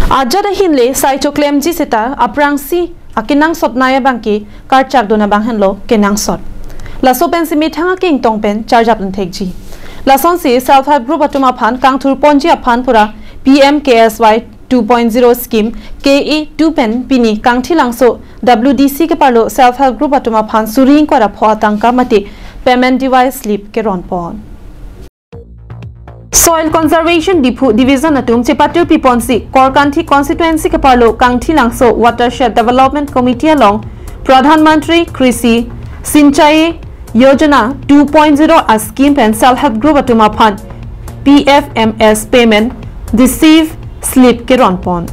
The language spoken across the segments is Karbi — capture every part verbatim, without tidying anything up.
Ajat ahin le sai choklemji seta aphrangsi akenangsot nai abangke karchak dun abang henlo kenangsot. Laso pensi methang akengtong pen charjap dun thekji. Lasonsi self help group atum aphan kangthur ponji aphan pura P M K S Y two point zero scheme K A two pen pini Kangthilangso W D C keparlo self help group atum aphan suri ingkoi ra pho atangka mate payment device slip keron pon. Soil Conservation Diphu Division atum chepatir piponsi Korkanthi Constituency keparlo Kangthilangso Watershed Development Committee along Pradhan Mantri Krishi Sinchai Yojana two point zero a scheme pen self help group atum aphan P F M S payment receive slip keron pon.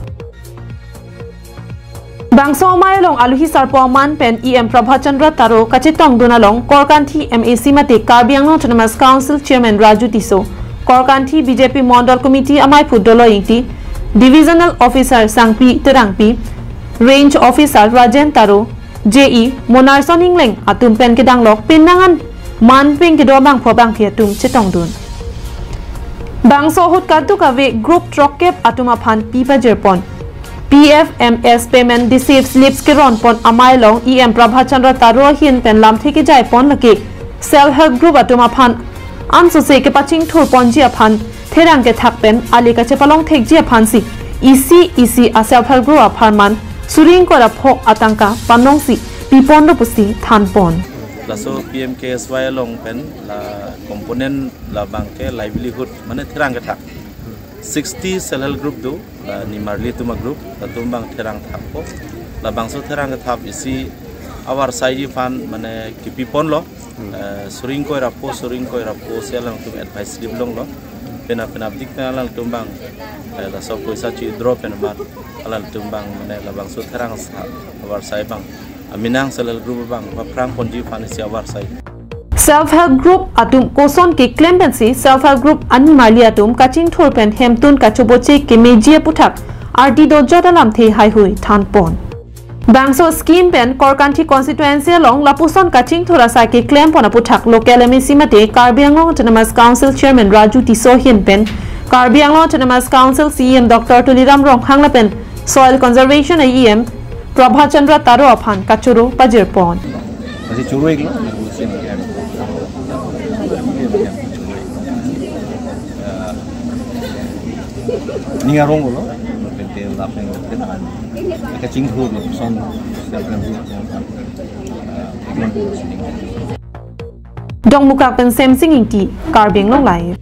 Bangso amei along aluhi sarpo aman pen E M Prabhat Chandra Taro kachetong dun along Korkanthi M A C mate Karbi Anglong Autonomous Council Chairman Raju Tisso, Korkanthi B J P Mondol Committee ameiphu Dolo Ingti, Divisional Officer Sangpi Terangpi, Range Officer Rajen Taro, J E Monarson Ingleng atum pen kedanglok penang an man pen kedo abangpho abangphi atum chetong dun. Bangso ahut kadokave group throkkep atum aphan pi pajir pon. P F M S payment receive slips keron pon amei along E M Prabhat Chandra Taro ahin pen lamthe kejai pon lake self help group atum aphan ansose kepachingthur ponji aphan therang kethak pen ale kachepalong thekji aphansi isi isi a self help group apharman suri ingkoi ra pho atangka panongsi pipon do pusi than pon. Laso P M K S Y along pen la component labangke livelihood mane therang kethak. Sixty self help group do, la nimarli atum a group, latum abang therang thakpo. Labangso therang kethap isi avarsai ji aphan mane kipi ponlo. Eh, suri ingkoi ra pho, suri ingkoi ra pho si alangtum advice slip longlo. Penap penapdik pen alangtum abang, eh, laso poisa chi withdraw pen amat alangtum abang mane labangso therang sa avarsai abang, aminang self help group abang paphrang ponji aphan isi avarsai. Self help group atum koson keklem pensi self help group animarli atum kachingthur pen hemtun kachoboche kemeji aputhak ardi dojot alamthe haihui than pon. Bangso scheme pen Korkanthi Constituency along lapuson kachingthur asai keklem pon aputhak local M A C mate Karbi Anglong Autonomous Council Chairman Raju Tisso ahin pen Karbi Anglong Autonomous Council C E M Doctor Tuliram Ronghang lapen Soil Conservation E M Prabhat Chandra Taro aphan kachoro pajir pon. Masih choro iklo. Ning arong lo, pente lapen kachingthur lo, son, Dongmukak pen Semsing Ingti, Karbi Anglong Live.